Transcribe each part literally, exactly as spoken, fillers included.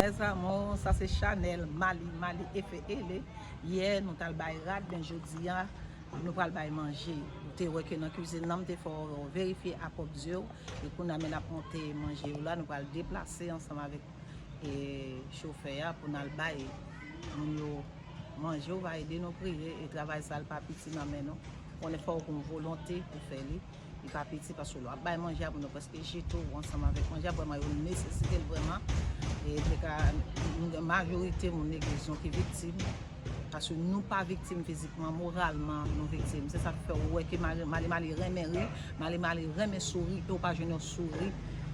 Mes amours, sa se chanèl Mali, Mali Efe Ele. Yè, nou t al bay rad, men jodi a, nou pral bay manje. Ou te wè ke nan kizin nan, m te fè w verifye a pwòp zye w. E kounye a, men n ap monte manje yo la, nou pral deplase ansanm avèk, e, chofè a pou n al bay moun yo manje. Ou va ede nou priye, e travay sa l pa piti nan men nou. Konnen fò w gen yon volonte pou fè li. Li pa piti paske lè w ap bay manje a, moun yo prèske jete w ansanm avèk manje a, vrèman, yo nesesite l vrèman. E te ka, majorite moun legliz nou ki viktim, paske nou pa viktim fizikman, moralman, nou viktim. Se sa k fè w wè ke Mali, Mali, Mali renmen ri, Mali, Mali renmen souri, e w pa jwenn yon souri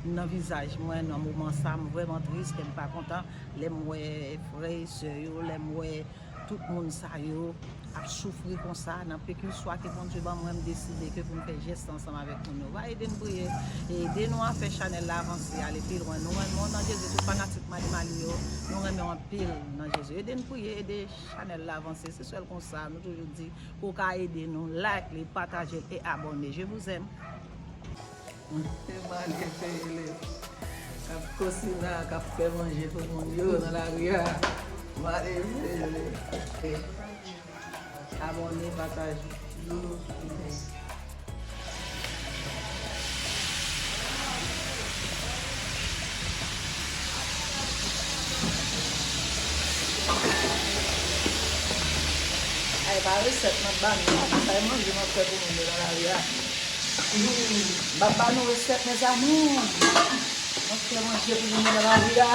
nan vizaj mwen nan moman sa. M vrèman tris, kè m pa kontan. Lè m wè frè e sè yo, lè m wè tout moun sa yo ap soufri konsa, nan pekil swa ke Bondye ban mwen, m deside ke pou m fè jès ansanm avèk moun yo. Va ede n priye, ede nou a fè chanèl la avanse, ale pi lwen. Nou renmen w nan Jezi, tout fanatik Mali Mali yo, nou renmen w anpil nan Jezi. Ede n priye, ede chanèl la avanse. Se sèl konsa, nou toujou di, pou w ka ede nou, like li, pataje l e abòne. Je vous aime. Mali Efe Ele k ap kosina, k ap fè manje pou moun yo nan lari a. Mali Efe Ele. Abòne, pataje. Ay, pa resèt m ap ba nou, se manje m ap fè pou moun yo nan lari a. M ap ba nou resèt, mes amours. M ap fè manje pou moun yo nan lari a.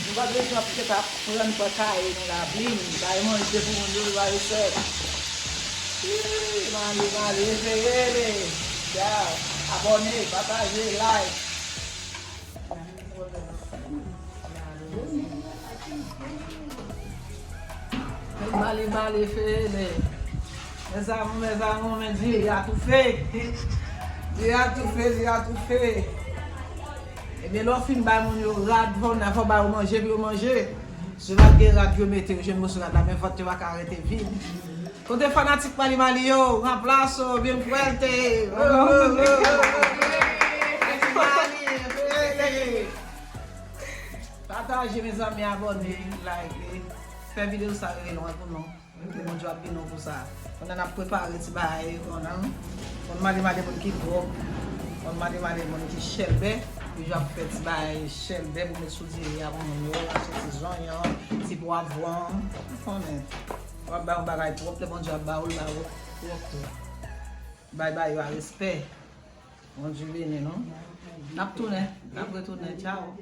Nou pa bezwen ap ret ap pran pran kaye nan labim. Bay manje pou moun yo, bay resèt. Ii, Mali, Mali, Efe Ele. Ya, abòne, pataje, like. Mali, Mali, Efe Ele. Mes amours, mes amours, men di a toufe. Di a toufe, di a toufe. Ebyen, lè w fin bay moun yo rad, fò w fò bay yo manje, pou yo manje. Si yo pa t gen rad, yo mete, yo jwenn moso rad la, men vant yo pa ka rete vid. Kote fanatik Mali Mali yo, un aplauso bien fuerte. Pataje, mezanmi, abòne, like. Fè videyo sa rive lwen pou nou. Ke Bondye ap beni w pou sa. Pandan n ap prepare ti bagay, konnen, konn Mali Mali moun ki gwòp, konn Mali Mali moun ki chèlbè, yo ap fè ti bagay chèlbè pou met sou diri a pou moun yo, achte ti zonyon, ti pwavwon, ou konnen. W ap bay yon bagay pwòp, lè Bondye ap ba ou l, ba ou pwòp tou. Bay, bay yo a respè. Bondye beni nou. N ap tounen, n ap retounen. Tchao.